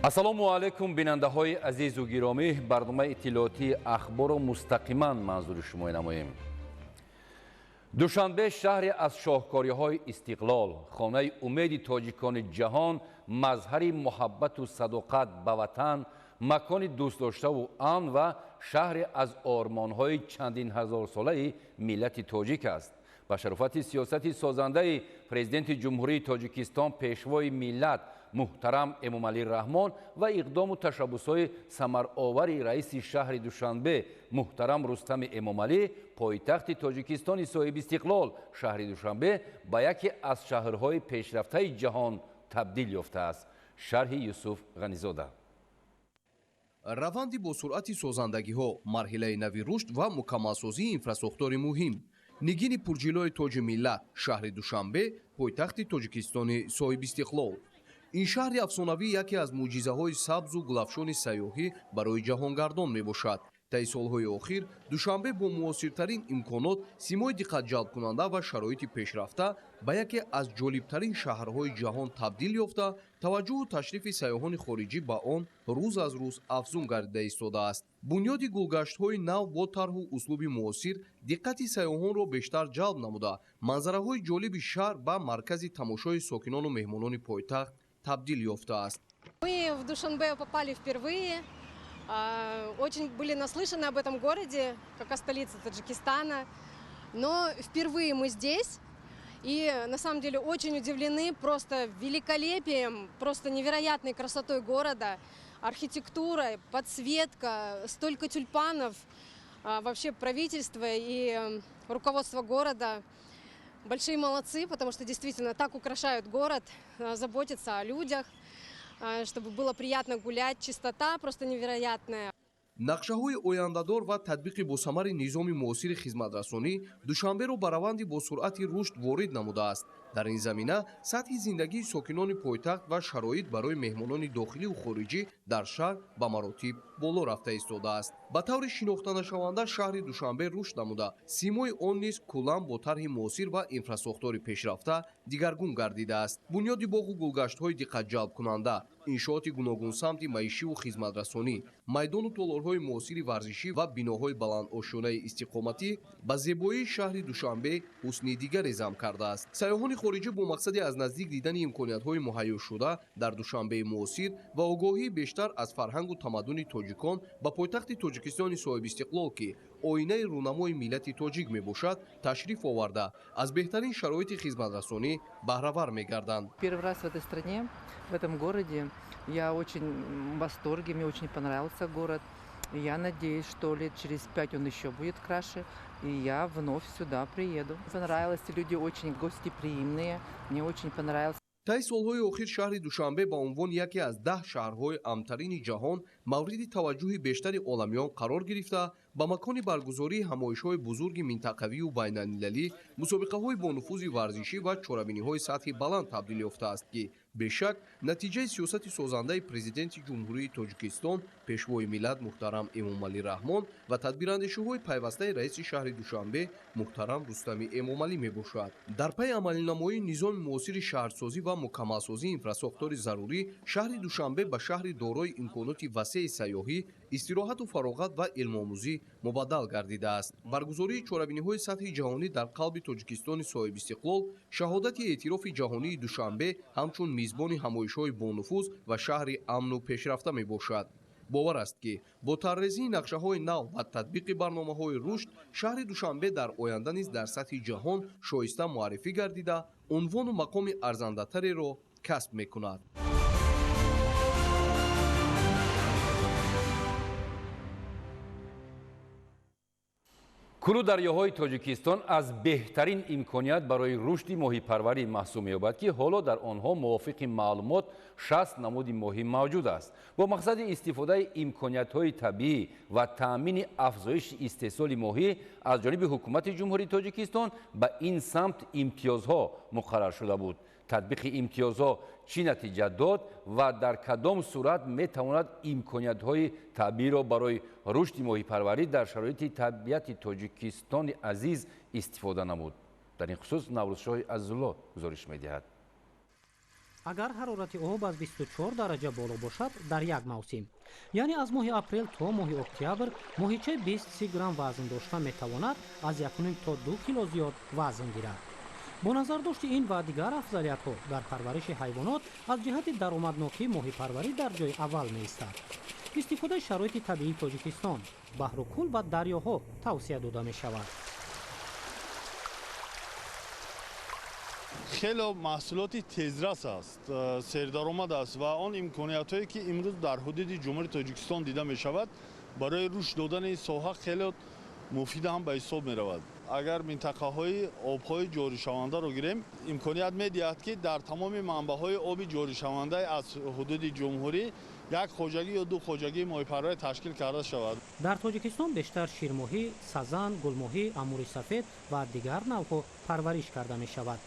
Ассалому алайкум, бинандаҳои азизу гиромӣ. Барномаи иттилоотии Ахборро мустақиман манзури шумо намоем. Душанбе шаҳре аз шоҳкориҳои истиқлол, хонаи умеди тоҷикони ҷаҳон, мазҳари муҳаббату садоқат ба ватан, макони дӯстдоштаву амн ва шаҳре аз ормонҳои чандин ҳазорсолаи миллати тоҷик аст. Ба шарофати сиёсати созандаи Президенти Ҷумҳурии Тоҷикистон, Пешвои миллат муҳтарам Эмомалӣ Раҳмон ва иқдому ташаббусҳои самаровари раиси шаҳри Душанбе муҳтарам Рустами Эмомалӣ, пойтахти Тоҷикистони соҳибистиқлол шаҳри Душанбе ба яке аз шаҳрҳои пешрафтаи ҷаҳон табдил ёфтааст. Шарҳи Юсуф Ғанизода. Раванди босуръати созандагиҳо, марҳилаи нави рушд ва мукаммалсозии инфрасохтори муҳим, нигини пурҷилои тоҷи миллат, шаҳри Душанбе, пойтахти Тоҷикистони соҳибистиқлол. Ин шаҳри афсонавӣ яке аз мӯъҷизаҳои сабзу гулафшони сайёҳӣ барои ҷаҳонгардон мебошад. Таи солҳои охир Душанбе бо муосиртарин имконот, симои диққатҷалбкунанда ва шароити пешрафта ба яке аз ҷолибтарин шаҳрҳои ҷаҳон табдил ёфта, таваҷҷӯҳу ташрифи сайёҳони хориҷӣ ба он рӯз аз рӯз афзун гардида истодааст. Бунёди гулгаштҳои нав бо тарҳу услуби муосир диққати сайёҳонро бештар ҷалб намуда, манзараҳои ҷолиби шаҳр ба маркази тамошои сокинону меҳмонони пойтахт табдил ёфтааст. Мы в Душанбе попали впервые. Очень были наслышаны об этом городе, как о столице Таджикистана. Но впервые мы здесь. И на самом деле очень удивлены просто великолепием, просто невероятной красотой города, архитектурой, подсветка, столько тюльпанов. Вообще правительство и руководство города большие молодцы, потому что действительно так украшают город, заботятся о людях, чтобы было приятно гулять, чистота просто невероятная. Нақшаҳои ояндадор ва татбиқи босамари низоми муосири хизматрасонӣ Душанберо ба раванди босуръати рушд ворид намудааст. Дар ин замина сатҳи зиндагии сокинони пойтахт ва шароит барои меҳмонони дохиливу хориҷӣ дар шаҳр ба маротиб боло рафта истодааст. Ба таври шинохтанашаванда шаҳри Душанбе рушд намуда, симои он низ куллан бо тарҳи муосир ва инфрасохтори пешрафта дигаргун гардидааст. Бунёди боғу гулгаштҳои диққатҷалбкунанда, иншооти гуногунсамти маишиву хизматрасонӣ, майдону толорҳои муосири варзишӣ ва биноҳои баландошёнаи истиқоматӣ ба зебоии шаҳри Душанбе ҳусни дигаре зам кардааст. Сайёҳони хориҷӣ бо мақсади аз наздик дидани имкониятҳои муҳайёшуда дар Душанбеи муосир ва огоҳии бештар аз фарҳангу тамаддуни тоҷикон ба пойтахти Тоҷикистони соҳибистиқлол, ки оинаи рӯнамои миллати тоҷик мебошад, ташриф оварда, аз беҳтарин шароити хизматрасонӣ баҳравар мегарданд. Первый раз в этой стране, в этом городе. Я очень в восторге, мне очень понравился город. Я надеюсь, что лет через 5 он еще будет краше, и я вновь сюда приеду. Понравилось, люди очень гостеприимные, мне очень понравилось. Таи солҳои охир шаҳри Душанбе ба унвони яке аз 10 шаҳрҳои амнтарини ҷаҳон мавриди таваҷҷӯҳи бештари оламиён қарор гирифта, ба макони баргузории ҳамоишҳои бузурги минтақавию байналмилалӣ, мусобиқаҳои бонуфузи варзишӣ ва чорабиниҳои сатҳи баланд табдил ёфтааст, ки бешак натиҷаи сиёсати созандаи Президенти Ҷумҳурии Тоҷикистон, Пешвои миллат муҳтарам Эмомалӣ Раҳмон ва тадбирандешиҳои пайвастаи раиси шаҳри Душанбе муҳтарам Рустами Эмомалӣ мебошад. Дар пайи амалинамоии низоми муосири шаҳрсозӣ ва мукаммалсозии инфрасохтори зарурӣ, шаҳри Душанбе ба шаҳри дорои имконоти васеи сайёҳӣ, истироҳату фароғат ва илмомӯзӣ мубаддал гардидааст. Баргузории чорабиниҳои сатҳи ҷаҳонӣ дар қалби Тоҷикистони соҳибистиқлол шаҳодати эътирофи ҷаҳонии Душанбе ҳамчун мизбони ҳамоишҳои бонуфуз ва шаҳри амну пешрафта мебошад. Бовар аст, ки бо таррезии нақшаҳои нав ва татбиқи барномаҳои рушд шаҳри Душанбе дар оянда низ дар сатҳи ҷаҳон шоиста муаррифӣ гардида, унвону мақоми арзандатареро касб мекунад. Кӯлу дарёҳои Тоҷикистон аз беҳтарин имконият барои рушди моҳипарварӣ маҳсуб меёбад, ки ҳоло дар онҳо мувофиқи маълумот 60 намуди моҳӣ мавҷуд аст. Бо мақсади истифодаи имкониятҳои табиӣ ва таъмини афзоиши истеҳсоли моҳӣ аз ҷониби Ҳукумати Ҷумҳурии Тоҷикистон ба ин самт имтиёзҳо муқаррар шуда буд. Татбиқи имтиёзҳо чӣ натиҷа дод ва дар кадом сурат метавонад имкониятҳои табииро барои рушди моҳипарварӣ дар шароити табиати Тоҷикистони азиз истифода намуд? Дар ин хусус Наврӯзшоҳи Азизулло гузориш медиҳад. Агар ҳарорати об аз 24 дараҷа боло бошад дар як мавсим, яъне аз моҳи апрел то моҳи октябр, моҳичаи 20-30 грамм вазн дошта метавонад аз 1,5 то 2 кило зиёд вазн гирад. Бо назардошти ин ва дигар афзалиятҳо дар парвариши ҳайвонот аз ҷиҳати даромаднокӣ моҳипарварӣ дар ҷои аввал меистад. Истифодаи шароити табиии Тоҷикистон, баҳру кӯл ва дарёҳо тавсия дода мешавад. Хеле маҳсулоти тезрас аст, сердаромад аст ва он имкониятҳое ки имрӯз дар ҳудуди Ҷумҳурии Тоҷикистон дида мешавад, барои рушд додани ин соҳа хеле муфид ҳам ба ҳисоб меравад. Агар минтақаҳои обҳои ҷоришавандаро гирем, имконият медиҳад, ки дар тамоми манбаъҳои оби ҷоришаванда аз ҳудуди ҷумҳурӣ як хоҷагӣ ё ду хоҷагии моҳипарварӣ ташкил карда шавад. Дар Тоҷикистон бештар ширмоҳӣ, сазан, гулмоҳӣ, амури сафед ва дигар навъҳо парвариш карда мешавад.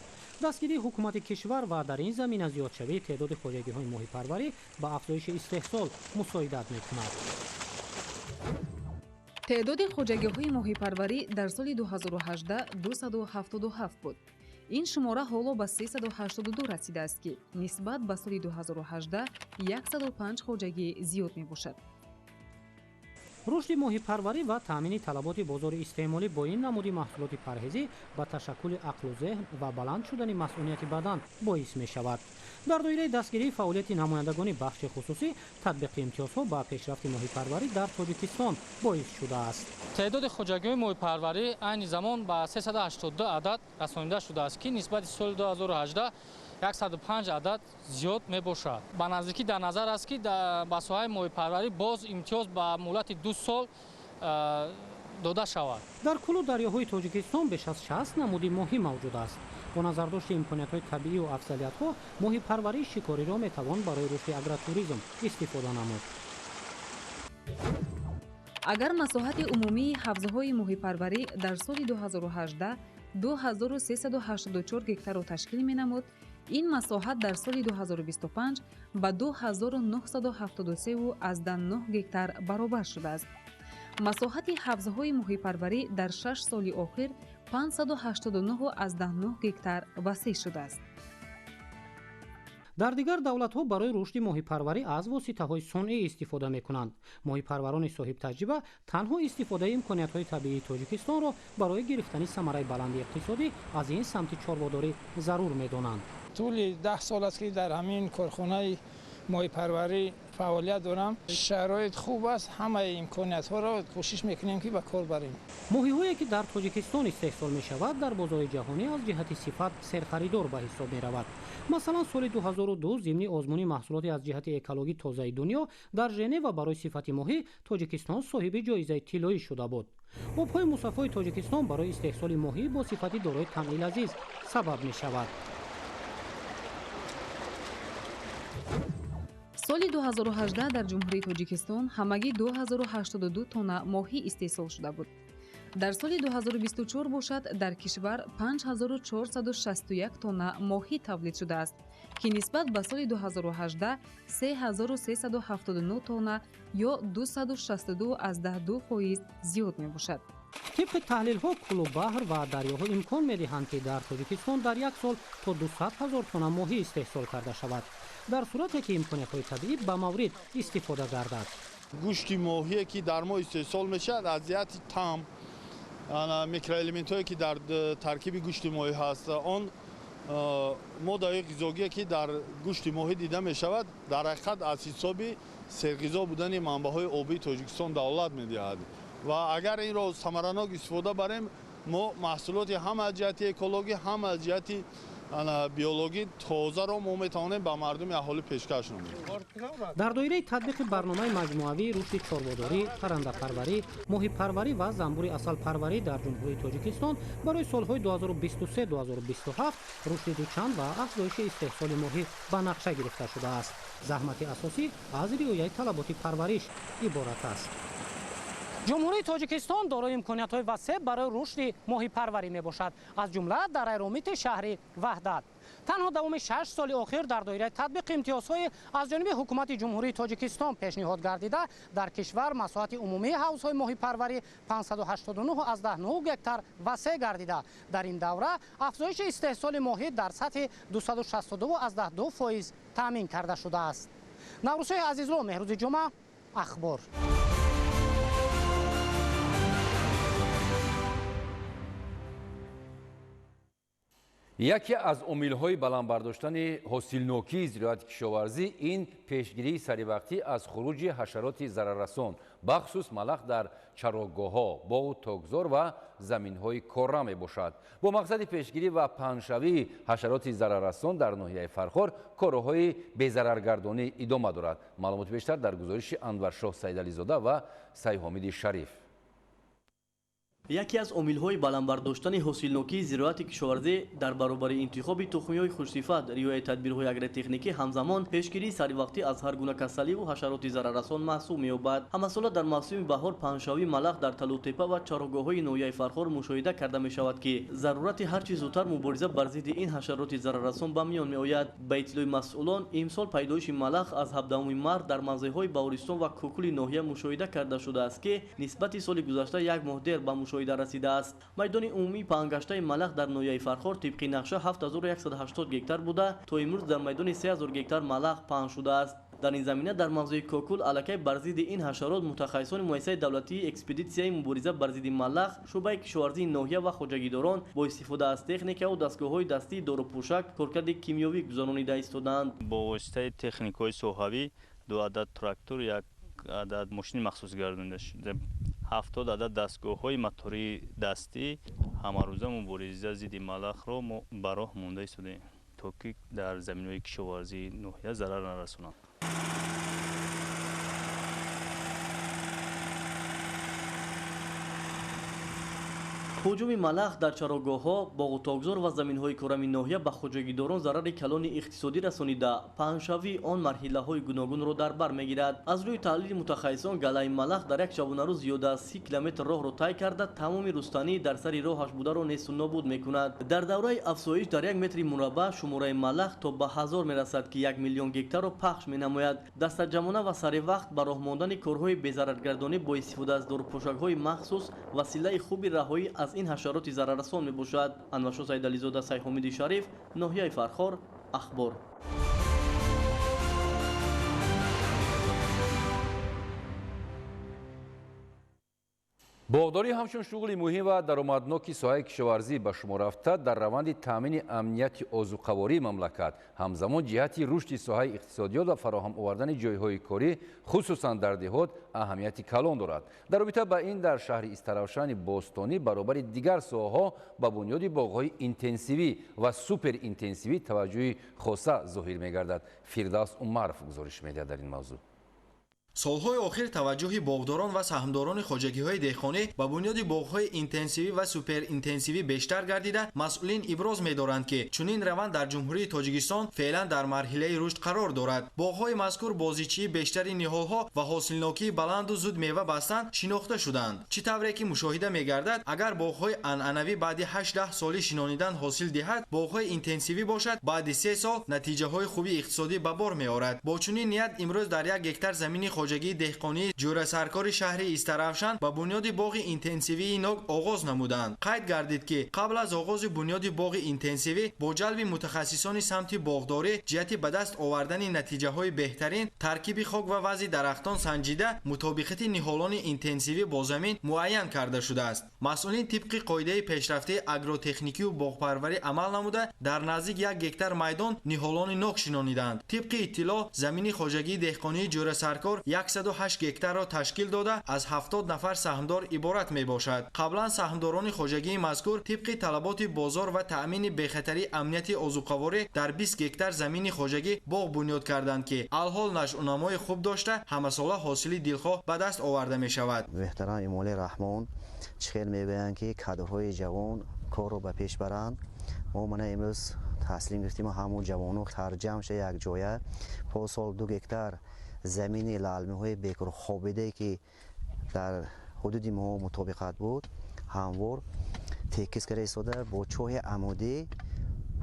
Дастгирии ҳукумати кишвар ва дар ин замина зиёдшавии теъдоди хоҷагиҳои моҳипарварӣ ба афзоиши истеҳсол мусоидат мекунад. Теъдоди хоҷагиҳои моҳипарварӣ дар соли 2018 277 буд. Ин шумора ҳоло ба 382 расидааст, ки нисбат ба соли 2018 105 хоҷагӣ зиёд мебошад. Рушди моҳипарварӣ ва таъмини талаботи бозори истеъмолӣ бо ин намуди маҳсулоти парҳезӣ ба ташаккули ақлу зеҳн ва баланд шудани масъунияти бадан боис мешавад. Дар доираи дастгирии фаъолияти намояндагони бахши хусусӣ татбиқи имтиёзҳо ба пешрафти моҳипарварӣ дар Тоҷикистон боис шудааст. Теъдоди хоҷагиҳои моҳипарварӣ айни замон ба 382 адад расонида шудааст, ки нисбати соли 2018 105 адад зиёд мебошад. Ба наздикӣ дар назар аст, ки ба соҳаи моҳипарварӣ боз имтиёз ба муҳлати 2 сол дода шавад. Дар кӯлу дарёҳои Тоҷикистон беш аз 60 намуди моҳӣ мавҷуд аст. Бо назардошти имкониятҳои табиӣ ва афзалиятҳо моҳипарварии шикориро метавон барои рушди агротуризм истифода намуд. Агар масоҳати умумии ҳавзҳои моҳипарварӣ дар соли 2018 2384 гектарро ташкил менамуд, ин масоҳат дар соли 2025 ба 2973,9 гектар баробар шудааст. Масоҳати ҳавзҳои моҳипарварӣ дар 6 соли охир 589,9 гектар васеъ шудааст. Дар дигар давлатҳо барои рушди моҳипарварӣ аз воситаҳои сунъӣ истифода мекунанд. Моҳипарварони соҳибтаҷриба танҳо истифодаи имкониятҳои табиии Тоҷикистонро барои гирифтани самараи баланди иқтисодӣ аз ин самти чорводорӣ зарур медонанд. Тӯли 10 сол аст, ки дар ҳамин корхонаи моҳипарварӣ фаъолият дорам. Шароит хуб аст, ҳамаи имкониятҳоро кӯшиш мекунем, ки ба кор барем. Моҳиҳое ки дар Тоҷикистон истеҳсол мешавад, дар бозори ҷаҳонӣ аз ҷиҳати сифат серхаридор ба ҳисоб меравад. Масалан, соли 2002 зимни озмуни маҳсулоти аз ҷиҳати экологӣ тозаи дунё дар Женева барои сифати моҳӣ Тоҷикистон соҳиби ҷоизаи тиллоӣ шуда буд. Обҳои мусаффои Тоҷикистон барои истеҳсоли моҳӣ бо сифати дорои таъми лазиз сабаб мешавад. Соли 2018 дар Ҷумҳурии Тоҷикистон ҳамагӣ 2082 тонна моҳӣ истеҳсол шуда буд. Дар соли 2024 бошад, дар кишвар 5461 тонна моҳӣ тавлид шудааст, ки нисбат ба соли 2018 3379 тонна ё 262,2% зиёд мебошад. Тибқи таҳлилҳо, кӯлу баҳр ва дарёҳо имкон медиҳанд, ки дар Тоҷикистон дар як сол то 200 000 тонна моҳӣ истеҳсол карда шавад, дар сурате ки имкониятҳои табиӣ ба маврид истифода гардад. Гӯшти моҳие ки дар мо истеҳсол мешавад, аз ҷиҳати таъм, микроэлементҳое ки дар таркиби гӯшти моҳӣ ҳаст, он моддаҳои ғизогие ки дар гӯшти моҳӣ дида мешавад, дар ҳақиқат аз ҳисоби серғизо будани манбаъҳои обии Тоҷикистон давлат медиҳад. Ва агар инро самаранок истифода барем, мо маҳсулоти ҳам аз ҷиҳати экологӣ, ҳам аз ҷиҳати биологӣ тозаро мо метавонем ба мардуми аҳолӣ пешкаш намоем. Дар доираи татбиқи барномаи маҷмӯавии рушди чорводорӣ, паррандапарварӣ, моҳипарварӣ ва занбури асалпарварӣ дар Ҷумҳурии Тоҷикистон барои солҳои 2023-2027 рушди дучанд ва афзоиши истеҳсоли моҳӣ ба нақша гирифта шудааст. Заҳмати асосӣ аз риояи талаботи парвариш иборат аст. Ҷумҳурии Тоҷикистон дорои имкониятҳои васеъ барои рушди моҳипарварӣ мебошад, аз ҷумла дар айромити шаҳри Ваҳдат. Танҳо давоми 6 соли охир дар доираи татбиқи имтиёзҳои аз ҷониби ҳукумати Ҷумҳурии Тоҷикистон пешниҳод гардида, дар кишвар масоҳати умумии ҳавзҳои моҳипарварӣ 589,9 гектар васеъ гардида. Дар ин давра афзоиши истеҳсоли моҳӣ дар сатҳи 262,2% таъмин карда шудааст. Наврӯзшоҳи Азизло, Меҳрӯзи Ҷумъа, Ахбор. Яке аз омилҳои баланд бардоштани ҳосилнокии зироати кишоварзӣ ин пешгирии саривақтӣ аз хуруҷи ҳашароти зараррасон, бахусус малах дар чарогоҳҳо, боғу токзор ва заминҳои корра мебошад. Бо мақсади пешгирӣ ва паҳншавии ҳашароти зараррасон дар ноҳияи Фархор корҳои безараргардонӣ идома дорад. Маълумоти бештар дар гузориши Анваршоҳ Саидализода ва Сайҳомиди Шариф. Яке аз омилҳои баланд бардоштани ҳосилнокии зироати кишоварзӣ дар баробари интихоби тухмиҳои хушсифат, риояи тадбирҳои агротехникӣ, ҳамзамон пешгирии саривақтӣ аз ҳар гуна касаливу ҳашароти зараррасон маҳсуб меёбад. Ҳамасола дар мавсими баҳор паҳншавии малах дар талутепа ва чарогоҳҳои ноҳияи Фархор мушоҳида карда мешавад, ки зарурати ҳарчи зудтар мубориза бар зидди ин ҳашароти зараррасон ба миён меояд. Ба иттилои масъулон, имсол пайдоиши малах аз 17 март дар мавзеъҳои Баҳористон ва Кӯкули ноҳия мушоҳида карда шудааст, ки нисбати соли гузашта як моҳ дер ба мушоҳида расидааст. Майдони умумии паҳнгаштаи малах дар ноҳияи Фархор тибқи нақша 7180 гектар буда, то имрӯз дар майдони 3000 гектар малах паҳн шудааст. Дар ин замина дар мавзеи Кокул аллакай бар зидди ин ҳашарот мутахассисони муассисаи давлатии экспедитсияи мубориза бар зидди малах, шӯъбаи кишоварзии ноҳия ва хоҷагидорон бо истифода аз техникаву дастгоҳҳои дастии дорупӯшак коркарди кимиёвӣ гузаронида истодаанд. Бо воситаи техникаҳои соҳавӣ 2 адад трактор, 1 адад мошини махсус гардонида шуда, 70 адад дастгоҳҳои мотории дастӣ. Ҳамарӯза мубориза зидди малахро мо ба роҳ монда истодаем, то ки дар заминҳои кишоварзии ноҳия зарар нарасонанд. Ҳуҷуми малах дар чарогоҳҳо, боғу токзор ва заминҳои корами ноҳия ба хоҷагидорон зарари калони иқтисодӣ расонида, паҳншавии он марҳилаҳои гуногунро дар бар мегирад. Аз рӯи таҳлили мутахассисон, галаи малах дар як шабонарӯз зиёда аз 30 километр роҳро тай карда, тамоми рустании дар сари роҳаш бударо несту нобуд мекунад. Дар давраи афзоиш дар 1 метри мураббаъ шумораи малах то ба 1000 мерасад, ки 1 миллион гектарро пахш менамояд. Дастаҷамъона ва саривақт ба роҳ мондани корҳои безараргардонӣ бо истифода аз дорупӯшакҳои махсус василаи хуби раҳоӣ аз ин ҳашароти зараррасон мебошад. Анваршоҳ Саидализода, Сайҳомиди Шариф, ноҳияи Фархор, Ахбор. Боғдорӣ ҳамчун шуғли муҳим ва даромадноки соҳаи кишоварзӣ ба шумор рафта, дар раванди таъмини амнияти озуқавории мамлакат, ҳамзамон ҷиҳати рушди соҳаи иқтисодиёт ва фароҳам овардани ҷойҳои корӣ, хусусан дар деҳот, аҳамияти калон дорад. Дар робита ба ин дар шаҳри Истаравшани бостонӣ баробари дигар соҳаҳо ба бунёди боғҳои интенсивӣ ва суперинтенсивӣ таваҷҷӯҳи хоса зоҳир мегардад. Фирдавс Умаров гузориш медиҳад дар ин мавзӯъ. Солҳои охир таваҷҷӯҳи боғдорон ва саҳмдорони хоҷагиҳои деҳқонӣ ба бунёди боғҳои интенсивӣ ва суперинтенсивӣ бештар гардида, масъулин иброз медоранд, ки чунин раванд дар Ҷумҳурии Тоҷикистон феълан дар марҳилаи рушд қарор дорад. Боғҳои мазкур бо зичии бештари ниҳолҳо ва ҳосилнокии баланду зуд мева бастан шинохта шуданд. Чӣ тавре ки мушоҳида мегардад, агар боғҳои анъанавӣ баъди 8-10 соли шинонидан ҳосил диҳад, боғҳои интенсивӣ бошад баъди 3 сол натиҷаҳои хуби иқтисодӣ ба бор меорад. Бо чунин ният имрӯз дар 1 гектар замини хоҷагии деҳқонии ҷӯрасаркори шаҳри Истаравшан ба бунёди боғи интенсивии нок оғоз намуданд. Қайд гардид, ки қабл аз оғози бунёди боғи интенсивӣ бо ҷалби мутахассисони самти боғдорӣ ҷиҳати ба даст овардани натиҷаҳои беҳтарин, таркиби хок ва вазъи дарахтон санҷида, мутобиқати ниҳолони интенсивӣ бо замин муайян карда шудааст. Масъулин тибқи қоидаи пешрафтаи агротехникию боғпарварӣ амал намуда, дар наздик 1 гектар майдон ниҳолони нок шинониданд. Тибқи иттилоъ, замини хоҷагии деҳқонии ҷӯрасаркор 108 гектарро ташкил дода, аз 70 нафар саҳмдор иборат мебошад. Қаблан саҳмдорони хоҷагии мазкур тибқи талаботи бозор ва таъмини бехатарии амнияти озуқаворӣ дар 20 гектар замини хоҷагӣ боғ бунёд карданд, ки алҳол нашъунамои хуб дошта, ҳамасола ҳосили дилхоҳ ба даст оварда мешавад. Муҳтарам Эмомалӣ Раҳмон чӣ хел мегӯянд, ки кадрҳои ҷавон корро ба пеш баранд. Мо мана имрӯз таслим гирифтем, ҳамон ҷавонон тарҷам шуда якҷоя посол 2 гектар замини лалмиҳои бекорхобидае, ки дар ҳудуди мо мутобиқат буд, ҳамвор текис карда истода бо чоҳи амудӣ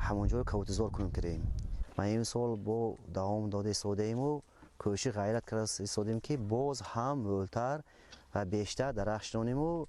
Ҳамонҷоро кабутизор кунем кардем. Ма имсол бо давом дода истодаему, кӯшиш ғайрат карда истодем, ки боз ҳам мӯлтар ва бештар дарахт шинониму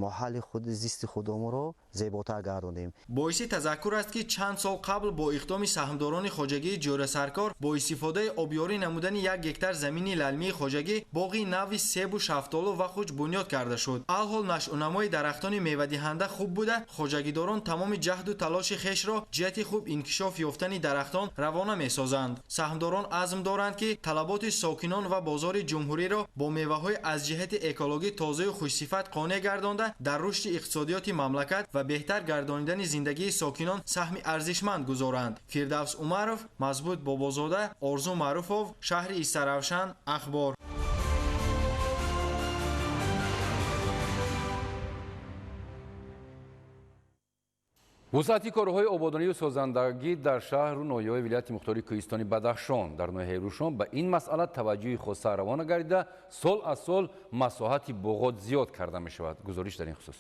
маҳалли худ зисти худомонро зеботар гардонем. Боиси тазаккур аст, ки чанд сол қабл бо иқдоми саҳмдорони хоҷагии ҷӯрасаркор бо истифодаи обёрӣ намудани 1 гектар замини лалмии хоҷагӣ боғи нави себу шафтолу ва хуч бунёд карда шуд. Алҳол нашъунамои дарахтони мевадиҳанда хуб буда, хоҷагидорон тамоми ҷаҳду талоши хешро ҷиҳати хуб инкишоф ёфтани дарахтон равона месозанд. Саҳмдорон азм доранд, ки талаботи сокинон ва бозори ҷумҳуриро бо меваҳои аз ҷиҳати экологӣ тозаю хушсифат қонеъ гардонда, дар рушди иқтисодиёти мамлакат ва беҳтар гардонидани зиндагии сокинон саҳми арзишманд гузоранд. Фирдавс Умаров, Мазбут Бобозода, Орзу Маъруфов, шаҳри Истаравшан, Ахбор. Вусъати корҳои ободонию созандагӣ дар шаҳру ноҳияҳои вилояти мухтори кӯҳистони Бадахшон, дар ноҳияи Рӯшон ба ин масъала таваҷҷӯҳи хоса равона гардида, сол аз сол масоҳати боғот зиёд карда мешавад. Гузориш дар ин хусус.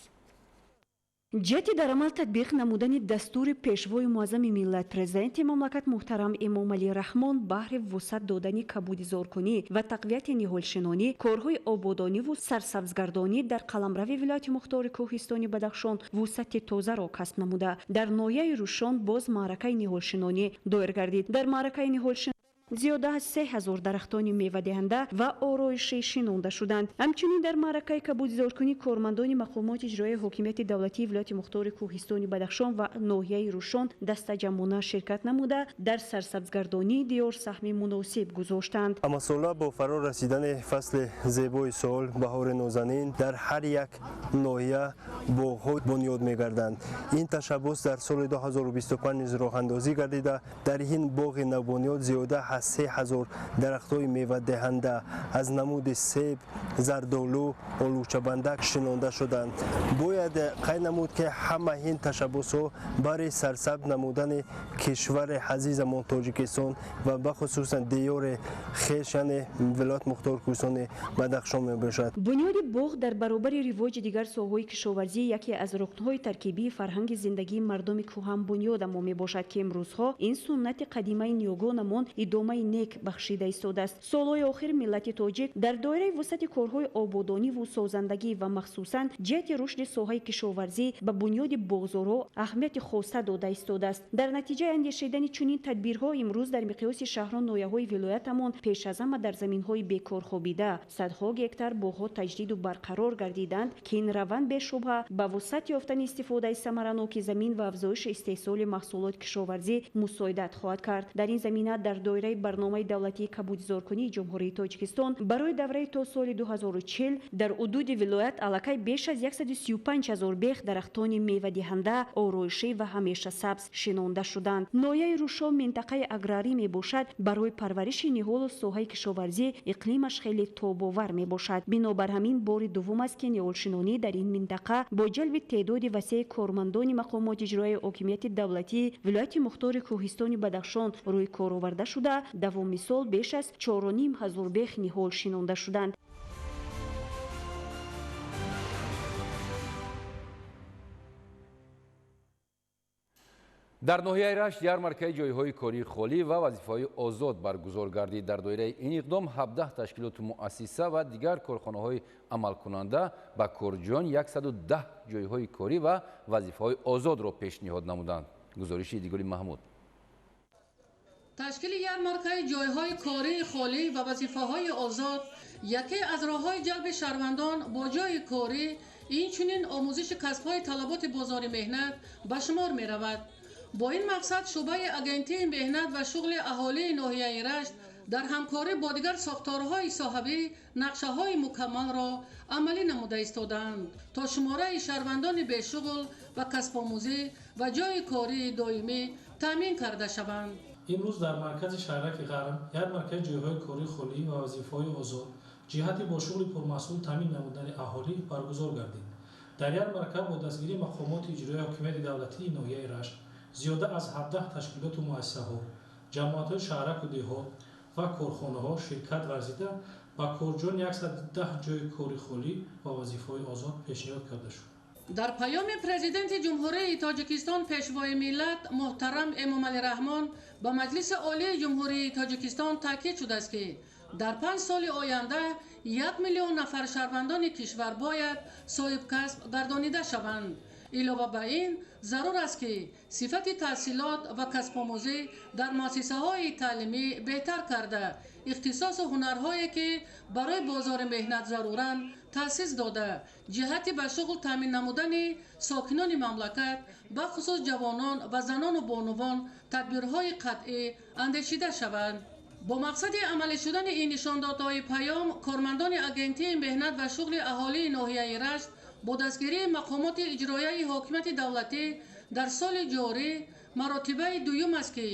Ҷиҳати дар амал татбиқ намудани дастури пешвои муаззами миллат, президенти мамлакат муҳтарам Эмомалӣ Раҳмон, баҳри вусъат додани кабудизоркунӣ ва тақвияти ниҳолшинонӣ, корҳои ободониву сарсабзгардонӣ дар қаламрави вилояти мухтори кӯҳистони Бадахшон вусъати тозаро касб намуда, дар ноҳияи Рӯшон боз маъракаи ниҳолшинонӣ доир гардид. Дар маъракаи ниҳолшинонӣ зиёда аз 3000 дарахтони мевадиҳанда ва ороишӣ шинонда шуданд. Ҳамчунин дар маъракаи кабудизоркунӣ кормандони мақомоти иҷроияи ҳокимияти давлатии вилояти мухтори кӯҳистони Бадахшон ва ноҳияи Рӯшон дастаҷамъона ширкат намуда, дар сарсабзгардонии диёр саҳми муносиб гузоштанд. Амасола бо фаро расидани фасли зебои сол, баҳори нозанин, дар ҳар як ноҳия боғҳо бунёд мегарданд. Ин ташаббус дар соли 2025 низ роҳандозӣ гардида, дар ин боғи навбунёд зиёда аз 3000 дарахтҳои мевадиҳанда аз намуди себ, зардолу, олучабандак шинонда шуданд. Бояд қайд намуд, ки ҳама ин ташаббусҳо барои сарсабз намудани кишвари азизамон Тоҷикистон ва бахусусан диёри хеш, яъне вилоят мухтори кӯҳистони Бадахшон мебошад. Бунёди боғ дар баробари ривоҷи дигар соҳаҳои кишоварзӣ яке аз рукнҳои таркибии фарҳанги зиндагии мардуми кӯҳанбунёдамо мебошад, ки имрӯзҳо ин суннати қадимаи ниёгонамон идомаи нек бахшида истодааст. Солҳои охир миллати тоҷик дар доираи вусъати корҳои ободониву созандагӣ ва махсусан ҷиҳати рушди соҳаи кишоварзӣ ба бунёди боғзорҳо аҳамияти хоса дода истодааст. Дар натиҷаи андешидани чунин тадбирҳо имрӯз дар миқёси шаҳру ноҳияҳои вилоятамон пеш аз ҳама дар заминҳои бекор хобида садҳо гектар боғҳо таҷдиду барқарор гардиданд, ки ин раванд бешубҳа ба вусъат ёфтани истифодаи самараноки замин ва афзоиши истеҳсоли маҳсулоти кишоварзӣ мусоидат хоҳад кард. Дар ин замина дар доираи барномаи давлатии кабудизоркунии Ҷумҳурии Тоҷикистон барои давраи то соли 2040 дар ҳудуди вилоят аллакай беш аз 135 000 бех дарахтони мевадиҳанда, ороишӣ ва ҳамеша сабз шинонда шуданд. Ноҳияи Рӯшон минтақаи аграрӣ мебошад. Барои парвариши ниҳолу соҳаи кишоварзӣ иқлимаш хеле тобовар мебошад. Бинобар ҳамин бори дуввум аст, ки ниҳолшинонӣ дар ин минтақа бо ҷалби теъдоди васеи кормандони мақомоти иҷроияи ҳокимияти давлатии вилояти мухтори кӯҳистони Бадахшон рӯи кор оварда шуда, давоми сол беш аз 4500 бех ниҳол шинонда шуданд. Дар ноҳияи Рашт ярмаркаи ҷойҳои кории холӣ ва вазифаҳои озод баргузор гардид. Дар доираи ин иқдом 17 ташкилоту муассиса ва дигар корхонаҳои амалкунанда ба корҷӯён 110 ҷойҳои корӣ ва вазифаҳои озодро пешниҳод намуданд. Гузориши Дигули Маҳмуд. Ташкили ярмаркаи ҷойҳои кории холӣ ва вазифаҳои озод яке аз роҳҳои ҷалби шаҳрвандон бо ҷойи корӣ, инчунин омӯзиши касбҳои талаботи бозори меҳнат ба шумор меравад. Бо ин мақсад шӯъбаи агентии меҳнат ва шуғли аҳолии ноҳияи Рашт дар ҳамкорӣ бо дигар сохторҳои соҳавӣ нақшаҳои мукаммалро амалӣ намуда истодаанд, то шумораи шаҳрвандони бешуғл ба касбомӯзӣ ва ҷойи кории доимӣ таъмин карда шаванд. Имрӯз дар маркази шаҳраки Ғарм ярмаркаи ҷойҳои кории холӣ ва вазифаҳои озод ҷиҳати бо шуғли пурмаҳсул таъмин намудани аҳолӣ баргузор гардид. Дар ярмарка бо дастгирии мақомоти иҷроияи ҳокимияти давлатии ноҳияи Рашт зиёда аз 17 ташкилоту муассисаҳо, ҷамоатҳои шаҳраку деҳот ва корхонаҳо ширкат варзида ба корҷӯён 110 ҷойи кори холӣ ва вазифаҳои озод пешниҳод карда шуд. Дар паёми Президенти Ҷумҳурии Тоҷикистон Пешвои миллат муҳтарам Эмомалӣ Раҳмон ба Маҷлиси Олии Ҷумҳурии Тоҷикистон таъкид шудааст, ки дар 5 соли оянда 1 миллион нафар шаҳрвандони кишвар бояд соҳибкасб гардонида шаванд. Илова ба ин, зарур аст, ки сифати таҳсилот ва касбомӯзӣ дар муассисаҳои таълимӣ беҳтар карда, ихтисосу ҳунарҳое, ки барои бозори меҳнат заруранд, таъсис дода, ҷиҳати ба шуғл таъмин намудани сокинони мамлакат, бахусус ҷавонон ва занону бонувон, тадбирҳои қатъӣ андешида шаванд. Бо мақсади амалӣ шудани ин нишондодҳои паём, кормандони Агентии меҳнат ва шуғли аҳолии ноҳияи Рашт бо дастгирии мақомоти иҷроияи ҳокимияти давлатӣ дар соли ҷорӣ маротибаи дуюм аст, ки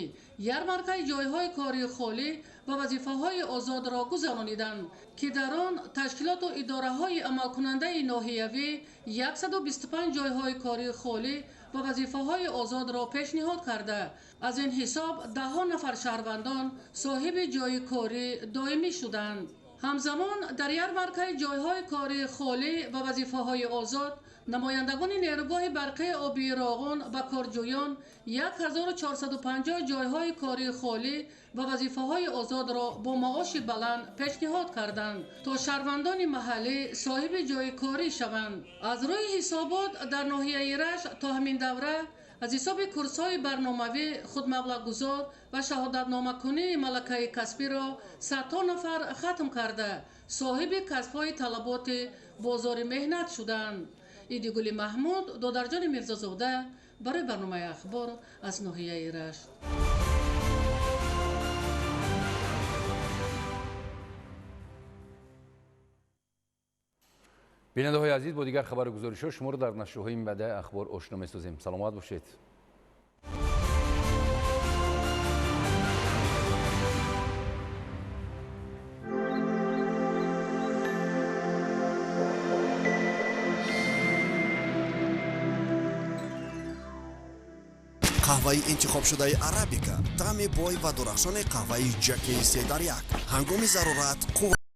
ярмаркаи ҷойҳои кории холӣ ва вазифаҳои озодро гузарониданд, ки дар он ташкилоту идораҳои амалкунандаи ноҳиявӣ 125 ҷойҳои кории холӣ ва вазифаҳои озодро пешниҳод карда, аз ин ҳисоб даҳҳо нафар шаҳрвандон соҳиби ҷойи корӣ доимӣ шуданд. Ҳамзамон дар ярмаркаи ҷойҳои кории холӣ ва вазифаҳои озод намояндагони нерӯгоҳи барқии обии Роғун ба корҷӯён 1450 ҷойҳои кории холӣ ва вазифаҳои озодро бо маоши баланд пешниҳод карданд, то шаҳрвандони маҳаллӣ соҳиби ҷойи корӣ шаванд. Аз рӯи ҳисобот дар ноҳияи Рашт то ҳамин давра аз ҳисоби курсҳои барномавӣ, худмаблағгузор ва шаҳодатномакунии малакаи касбиро садҳо нафар хатм карда, соҳиби касбҳои талаботи бозори меҳнат шуданд. Идигули Маҳмуд, Додарҷони Мирзозода барои барномаи Ахбор аз ноҳияи Рашт. Бинандаҳои азиз, бо дигар хабару гузоришҳо шуморо дар нашрҳои баъдаи Ахбор ошно месозем. Саломат бошед. Қаҳваи интихобшудаи арабика, таъми бой ва дурахшони қаҳваи ҷаки се дар як, ҳангоми зарурат қувва.